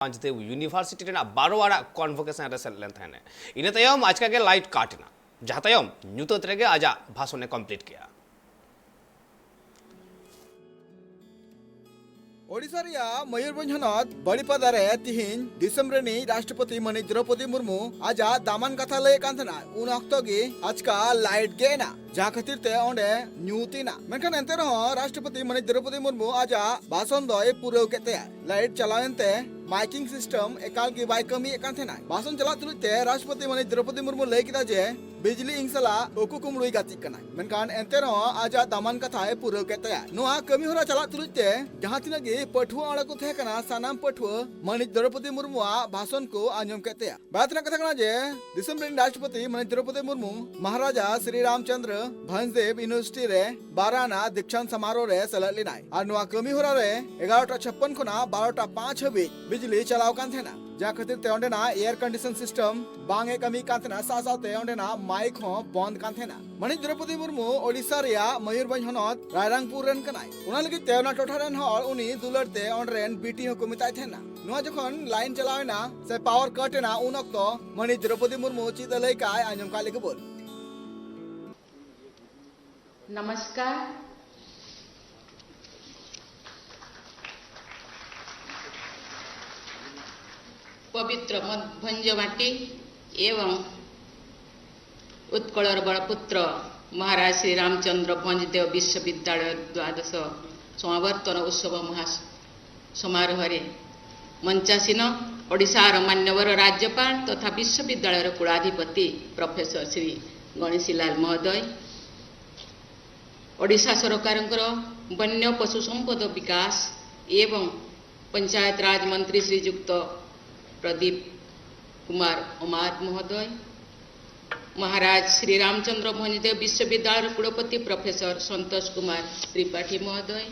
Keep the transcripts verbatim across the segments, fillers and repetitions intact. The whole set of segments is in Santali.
ᱯᱟᱧᱡᱽᱫᱮᱣ ᱤᱭᱩᱱᱤᱵᱷᱟᱨᱥᱤᱴᱤ ᱨᱮᱱᱟᱜ ᱵᱟᱨᱚ ᱟᱱᱟᱜ ᱠᱚᱱᱵᱷᱳᱠᱮᱥᱚᱱ ᱨᱮ ᱥᱮᱞᱮᱫ ᱞᱮᱱ ᱛᱟᱦᱮᱱᱟ᱾ ᱤᱱᱟᱹ ᱛᱟᱭᱚᱢ ᱟᱪᱠᱟ ᱜᱮ ᱞᱟᱭᱤᱴ ᱠᱟᱴ ᱮᱱᱟ, ᱡᱟᱦᱟᱸ ᱛᱟᱭᱚᱢ ᱧᱩᱛᱟᱹᱛ ᱨᱮᱜᱮ ᱟᱡᱟᱜ ᱵᱷᱟᱥᱚᱱ ᱮ ᱠᱚᱢᱯᱞᱤᱴ ᱠᱮᱜᱼᱟ᱾ ᱳᱰᱤᱥᱟ ᱨᱮᱭᱟᱜ ᱢᱚᱭᱩᱨᱵᱷᱚᱸᱡᱽ ᱦᱚᱱᱚᱛ ᱵᱟᱲᱤᱯᱟᱫᱟ ᱨᱮ ᱛᱤᱦᱤᱧ ᱫᱤᱥᱚᱢ ᱨᱤᱱᱤᱡ ᱨᱟᱥᱴᱨᱚᱯᱚᱛᱤ ᱢᱟᱹᱱᱤᱡ ᱫᱨᱚᱯᱚᱫᱤ ᱢᱩᱨᱢᱩ ᱟᱡᱟᱜ ᱫᱟᱢᱟᱱ ᱠᱟᱛᱷᱟ ᱞᱟᱹᱭᱮᱫ ᱠᱟᱱ ᱛᱟᱦᱮᱱᱟ᱾ ᱩᱱ ᱚᱠᱛᱚ ᱜᱮ ᱟᱪᱠᱟ ᱞᱟᱭᱤᱴ ᱜᱮᱫ ᱮᱱᱟ, ᱡᱟᱦᱟᱸ ᱠᱷᱟᱹᱛᱤᱨ ᱛᱮ ᱚᱸᱰᱮ ᱧᱩᱛ ᱮᱱᱟ᱾ ᱢᱮᱱᱠᱷᱟᱱ ᱮᱱᱛᱮ ᱨᱮᱦᱚᱸ ᱨᱟᱥᱴᱨᱚᱯᱚᱛᱤ ᱢᱟᱹᱱᱤᱡ ᱫᱨᱚᱯᱚᱫᱤ ᱢᱩᱨᱢᱩ ᱟᱡᱟᱜ ᱵᱷᱟᱥᱚᱱ ᱫᱚᱭ ᱯᱩᱨᱟᱹᱣ ᱠᱮᱫ ᱛᱟᱭᱟ᱾ ᱞᱟᱭᱤᱴ ᱪᱟᱞᱟᱣ ᱮᱱᱛᱮ ᱢᱟᱭᱠᱤᱝ ᱥᱤᱥᱴᱮᱢ ᱮᱠᱟᱞ ᱜᱮ ᱵᱟᱭ ᱠᱟᱹᱢᱤᱭᱮᱫ ᱠᱟᱱ ᱛᱟᱦᱮᱱᱟ᱾ ᱵᱷᱟᱥᱚᱱ ᱪᱟᱞᱟᱜ ᱛᱩᱞᱩᱡ ᱛᱮ ᱨᱟᱥᱴᱨᱚᱯᱚᱛᱤ ᱢᱟᱹᱱᱤᱡ ᱫᱨᱚᱯᱚᱫᱤ ᱢᱩᱨᱢᱩ ᱞᱟᱹᱭ ᱠᱮᱫᱟ ᱡᱮ, "ᱵᱤᱡᱽᱞᱤ ᱤᱧ ᱥᱟᱞᱟᱜ ᱩᱠᱩ ᱠᱩᱢᱲᱩᱭ ᱜᱟᱛᱮᱜ ᱠᱟᱱᱟ", ᱢᱮᱱᱠᱷᱟᱱ ᱮᱱᱛᱮ ᱨᱮᱦᱚᱸ ᱟᱡᱟᱜ ᱫᱟᱢᱟᱱ ᱠᱟᱛᱷᱟᱭ ᱯᱩᱨᱟᱹᱣ ᱠᱮᱫ ᱛᱟᱭᱟ᱾ ᱱᱚᱣᱟ ᱠᱟᱹᱢᱤ ᱦᱚᱨᱟ ᱪᱟᱞᱟᱜ ᱛᱩᱞᱩᱡ ᱛᱮ ᱡᱟᱦᱟᱸ ᱛᱤᱱᱟᱹᱜ ᱜᱮ ᱯᱟᱹᱴᱷᱩᱣᱟᱹ ᱚᱸᱰᱮ ᱠᱚ ᱛᱟᱦᱮᱸ ᱠᱟᱱᱟ, ᱥᱟᱱᱟᱢ ᱯᱟᱹᱴᱷᱩᱣᱟᱹ ᱢᱟᱹᱱᱤᱡ ᱫᱨᱚᱯᱚᱫᱤ ᱢᱩᱨᱢᱩᱣᱟᱜ ᱵᱷᱟᱥᱚᱱ ᱠᱚ ᱟᱸᱡᱚᱢ ᱠᱮᱫ ᱛᱟᱭᱟ᱾ ᱵᱟᱲᱟᱭ ᱛᱮᱱᱟᱜ ᱠᱟᱛᱷᱟ ᱠᱟᱱᱟ ᱡᱮ, ᱫᱤᱥᱚᱢ ᱨᱮᱱ ᱨᱟᱥᱴᱨᱚᱯᱚᱛᱤ ᱢᱟᱹᱱᱤᱡ ᱫᱨᱚᱯᱚᱫᱤ ᱢᱩᱨᱢᱩ ᱢᱚᱦᱟᱨᱟᱡᱟ ᱥᱨᱤ ᱨᱟᱢᱪᱚᱸᱫᱽᱨᱚ ᱵᱷᱚᱸᱡᱽᱫᱮᱵᱽ ᱤᱭᱩᱱᱤᱵᱷᱟᱨᱥᱤᱴᱤ ᱨᱮ ᱵᱟᱨᱟᱱᱟ ᱫᱤᱠᱥᱟᱱᱛ ᱥᱚᱢᱟᱨᱳᱦ ᱨᱮ ᱥᱮᱞᱮᱫ ᱞᱮᱱᱟᱭ᱾ ᱟᱨ ᱱᱚᱣᱟ ᱠᱟᱹᱢᱤ ᱦᱚᱨᱟ ᱨᱮ ᱮᱜᱟᱨᱚᱴᱟ ᱪᱷᱟᱯᱯᱟᱱ ᱠᱷᱚᱱᱟᱜ ᱵᱟᱨᱚᱴᱟ ᱯᱟᱸᱪ ᱦᱟᱹᱵᱤᱡ ᱵᱤᱡᱽᱞᱤ ᱪᱟᱞᱟᱣ ᱠᱟᱱ ᱛᱟᱦᱮᱱᱟ, ᱡᱟᱦᱟᱸ ᱠᱷᱟᱹᱛᱤᱨ ᱛᱮ ᱚᱸᱰᱮᱱᱟᱜ ᱮᱭᱟᱨ ᱠᱚᱱᱰᱤᱥᱚᱱ ᱥᱤᱥᱴᱮᱢ ᱵᱟᱝ ᱮ ᱠᱟᱹᱢᱤ ᱠᱟᱱ ᱛᱟᱦᱮᱱᱟ, ᱥᱟᱶ ᱥᱟᱶᱛᱮ ᱚᱸᱰᱮᱱᱟᱜ ᱢᱟᱭᱤᱠ ᱦᱚᱸ ᱵᱚᱱᱫ ᱠᱟᱱ ᱛᱟᱦᱮᱱᱟ᱾ ᱢᱟᱹᱱᱤᱡ ᱫᱨᱚᱯᱚᱫᱤ ᱢᱩᱨᱢᱩ ᱳᱰᱤᱥᱟ ᱨᱮᱭᱟᱜ ᱢᱚᱭᱩᱨᱵᱷᱚᱸᱡᱽ ᱦᱚᱱᱚᱛ ᱨᱟᱭᱨᱟᱝᱯᱩᱨ ᱨᱮᱱ ᱠᱟᱱᱟᱭ᱾ ᱚᱱᱟ ᱞᱟᱹᱜᱤᱫ ᱛᱮ ᱚᱱᱟ ᱴᱚᱴᱷᱟ ᱨᱮᱱ ᱦᱚᱲ ᱩᱱᱤ ᱫᱩᱞᱟᱹᱲ ᱛᱮ ᱚᱸᱰᱮ ᱨᱮᱱ ᱵᱤᱴᱤ ᱦᱚᱸᱠᱚ ᱢᱮᱛᱟᱭ ᱛᱟᱦᱮᱱᱟ᱾ ᱱᱚᱣᱟ ᱡᱚᱠᱷᱚᱱ ᱞᱟᱭᱤᱱ ᱪᱟᱞᱟᱣ ᱮᱱᱟ ᱥᱮ ᱯᱟᱣᱟᱨ ᱠᱟᱴ ᱮᱱᱟ, ᱩᱱ ᱚᱠᱛᱚ ᱢᱟᱹᱱᱤᱡ ᱫᱨᱚᱯᱚᱫᱤ ᱢᱩᱨᱢᱩ ᱪᱮᱫ ᱮ ᱞᱟᱹᱭ ᱠᱟᱜᱼᱟᱭ, ᱟᱸᱡᱚᱢ ᱠᱟᱜ ᱞᱮᱜᱮ ᱵᱚᱱ᱾ नमस्कार। ପବିତ୍ର ଭଞ୍ଜମାଟି ଏବଂ ଉତ୍କଳର ବଡ଼ପୁତ୍ର ମହାରାଜ ଶ୍ରୀ ରାମଚନ୍ଦ୍ର ଭଞ୍ଜଦେବ ବିଶ୍ୱବିଦ୍ୟାଳୟ ଦ୍ୱାଦଶ ସମାବର୍ତ୍ତନ ଉତ୍ସବ ମହା ସମାରୋହରେ ମଞ୍ଚାସୀନ ଓଡ଼ିଶାର ମାନ୍ୟବର ରାଜ୍ୟପାଳ ତଥା ବିଶ୍ୱବିଦ୍ୟାଳୟର କୁଳାଧିପତି ପ୍ରଫେସର ଶ୍ରୀ ଗଣେଶୀଲାଲ ମହୋଦୟ, ଓଡ଼ିଶା ସରକାରଙ୍କର ବନ୍ୟ ପଶୁ ସମ୍ପଦ ବିକାଶ ଏବଂ ପଞ୍ଚାୟତ ରାଜ ମନ୍ତ୍ରୀ ଶ୍ରୀଯୁକ୍ତ ପ୍ରଦୀପ କୁମାର ଅମାତ ମହୋଦୟ, ମହାରାଜ ଶ୍ରୀ ରାମଚନ୍ଦ୍ର ଭଞ୍ଜଦେବ ବିଶ୍ୱବିଦ୍ୟାଳୟର କୁଳପତି ପ୍ରଫେସର ସନ୍ତୋଷ କୁମାର ତ୍ରିପାଠୀ ମହୋଦୟ,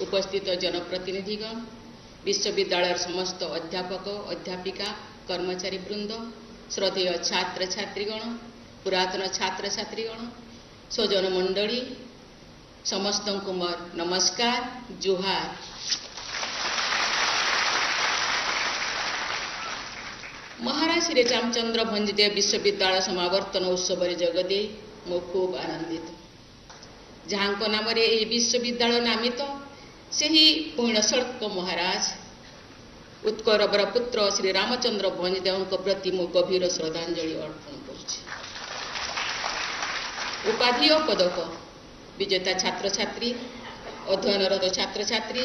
ଉପସ୍ଥିତ ଜନପ୍ରତିନିଧିଗଣ, ବିଶ୍ୱବିଦ୍ୟାଳୟର ସମସ୍ତ ଅଧ୍ୟାପକ, ଅଧ୍ୟାପିକା, କର୍ମଚାରୀବୃନ୍ଦ, ଶ୍ରଦ୍ଧେୟ ଛାତ୍ରଛାତ୍ରୀଗଣ, ପୁରାତନ ଛାତ୍ରଛାତ୍ରୀଗଣ, ସ୍ୱଜନ ମଣ୍ଡଳୀ, ସମସ୍ତଙ୍କୁ ମୋର ନମସ୍କାର, ଜୁହାର। ଶ୍ରୀ ରାମଚନ୍ଦ୍ର ଭଞ୍ଜଦେବ ବିଶ୍ୱବିଦ୍ୟାଳୟ ସମାବର୍ତ୍ତନ ଉତ୍ସବରେ ଯୋଗ ଦେଇ ମୁଁ ଖୁବ୍ ଆନନ୍ଦିତ। ଯାହାଙ୍କ ନାମରେ ଏହି ବିଶ୍ୱବିଦ୍ୟାଳୟ ନାମିତ, ସେହି ପୈଣସଳ୍କ ମହାରାଜ ଉତ୍କଳବର ପୁତ୍ର ଶ୍ରୀ ରାମଚନ୍ଦ୍ର ଭଞ୍ଜଦେବଙ୍କ ପ୍ରତି ମୁଁ ଗଭୀର ଶ୍ରଦ୍ଧାଞ୍ଜଳି ଅର୍ପଣ କରୁଛି। ଉପାଧି ଓ ପଦକ ବିଜେତା ଛାତ୍ରଛାତ୍ରୀ, ଅଧ୍ୟୟନରତ ଛାତ୍ରଛାତ୍ରୀ,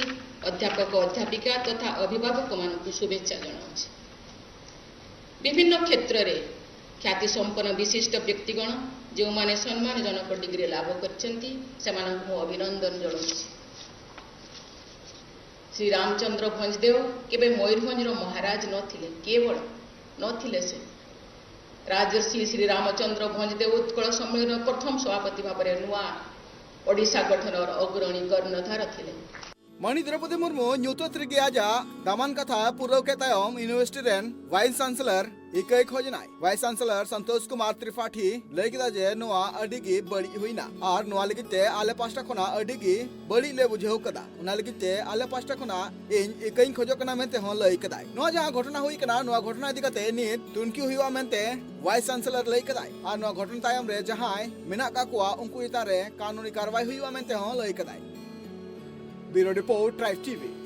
ଅଧ୍ୟାପକ ଅଧ୍ୟାପିକା ତଥା ଅଭିଭାବକମାନଙ୍କୁ ଶୁଭେଚ୍ଛା ଜଣାଉଛି। ବିଭିନ୍ନ କ୍ଷେତ୍ରରେ ଖ୍ୟାତି ସମ୍ପନ୍ନ ବିଶିଷ୍ଟ ବ୍ୟକ୍ତିଗଣ ଯେଉଁମାନେ ସମ୍ମାନଜନକ ଡିଗ୍ରୀ ଲାଭ କରିଛନ୍ତି, ସେମାନଙ୍କୁ ମୁଁ ଅଭିନନ୍ଦନ ଜଣାଉଛି। ଶ୍ରୀ ରାମଚନ୍ଦ୍ର ଭଞ୍ଜଦେବ କେବେ ମୟୂରଭଞ୍ଜର ମହାରାଜ ନଥିଲେ, କେବଳ ନଥିଲେ ସେ। ରାଜର୍ଷି ଶ୍ରୀ ରାମଚନ୍ଦ୍ର ଭଞ୍ଜଦେବ ଉତ୍କଳ ସମ୍ମିଳନୀର ପ୍ରଥମ ସଭାପତି ଭାବରେ ନୂଆ ଓଡ଼ିଶା ଗଠନର ଅଗ୍ରଣୀ କର୍ଣ୍ଣଧାର ଥିଲେ। ᱢᱟᱹᱱᱤᱡ ᱫᱨᱚᱣᱯᱚᱫᱤ ᱢᱩᱨᱢᱩ ᱧᱩᱛᱟᱹᱛ ᱨᱮᱜᱮ ᱟᱡᱟᱜ ᱫᱟᱢᱟᱱ ᱠᱟᱛᱷᱟ ᱯᱩᱨᱟᱹᱣ ᱠᱮᱫ ᱛᱟᱭᱚᱢ ᱤᱭᱩᱱᱤᱵᱷᱟᱨᱥᱤᱴᱤ ᱨᱮᱱ ᱵᱷᱟᱭᱤᱥ ᱪᱟᱱᱥᱮᱞᱚᱨ ᱤᱠᱟᱹᱭ ᱠᱷᱚᱡᱽᱱᱟᱭ᱾ ᱵᱷᱟᱭᱤᱥ ᱪᱟᱱᱥᱮᱞᱚᱨ ᱥᱚᱱᱛᱳᱥ ᱠᱩᱢᱟᱨ ᱛᱨᱤᱯᱟᱴᱷᱤ ᱞᱟᱹᱭ ᱠᱮᱫᱟ ᱡᱮ ᱱᱚᱣᱟ ᱟᱹᱰᱤ ᱜᱮ ᱵᱟᱹᱲᱤᱡ ᱦᱩᱭᱱᱟ ᱟᱨ ᱱᱚᱣᱟ ᱞᱟᱹᱜᱤᱫ ᱛᱮ ᱟᱞᱮ ᱯᱟᱦᱴᱟ ᱠᱷᱚᱱᱟᱜ ᱟᱹᱰᱤ ᱜᱮ ᱵᱟᱹᱲᱤᱡ ᱞᱮ ᱵᱩᱡᱷᱟᱹᱣ ᱠᱟᱫᱟ᱾ ᱚᱱᱟ ᱞᱟᱹᱜᱤᱫ ᱛᱮ ᱟᱞᱮ ᱯᱟᱦᱴᱟ ᱠᱷᱚᱱᱟᱜ ᱤᱧ ᱤᱠᱟᱹᱧ ᱠᱷᱚᱡᱚᱜ ᱠᱟᱱᱟ ᱢᱮᱱᱛᱮ ᱦᱚᱸ ᱞᱟᱹᱭ ᱠᱟᱫᱟᱭ᱾ ᱱᱚᱣᱟ ᱡᱟᱦᱟᱸ ᱜᱷᱚᱴᱚᱱᱟ ᱦᱩᱭ ᱠᱟᱱᱟ, ᱱᱚᱣᱟ ᱜᱷᱚᱴᱚᱱᱟ ᱤᱫᱤ ᱠᱟᱛᱮ ᱱᱤᱛ ᱛᱩᱱᱠᱷᱤ ᱦᱩᱭᱩᱜᱼᱟ ᱢᱮᱱᱛᱮ ᱵᱷᱟᱭᱤᱥ ᱪᱟᱱᱥᱮᱞᱚᱨ ᱞᱟᱹᱭ ᱠᱟᱫᱟᱭ ᱟᱨ ᱱᱚᱣᱟ ᱜᱷᱚᱴᱚᱱᱟ ᱛᱟᱭᱚᱢ ᱨᱮ ᱡᱟᱦᱟᱸᱭ ᱢᱮᱱᱟᱜ ᱠᱟᱜ ᱠᱚᱣᱟ ᱩᱱᱠᱩ ᱪᱮᱛᱟᱱ ᱨᱮ ᱠᱟᱹᱱᱩᱱᱤ ᱠᱟᱨᱣᱟᱭ ᱦᱩᱭᱩᱜᱼᱟ ᱢᱮᱱᱛᱮ ᱦᱚᱸ ᱞᱟᱹᱭ ᱠᱟᱫᱟᱭ᱾ ᱵᱤᱭᱩᱨᱳ ᱨᱤᱯᱳᱨᱴ, ᱴᱨᱟᱭᱤᱵᱽ ᱴᱤᱵᱷᱤ᱾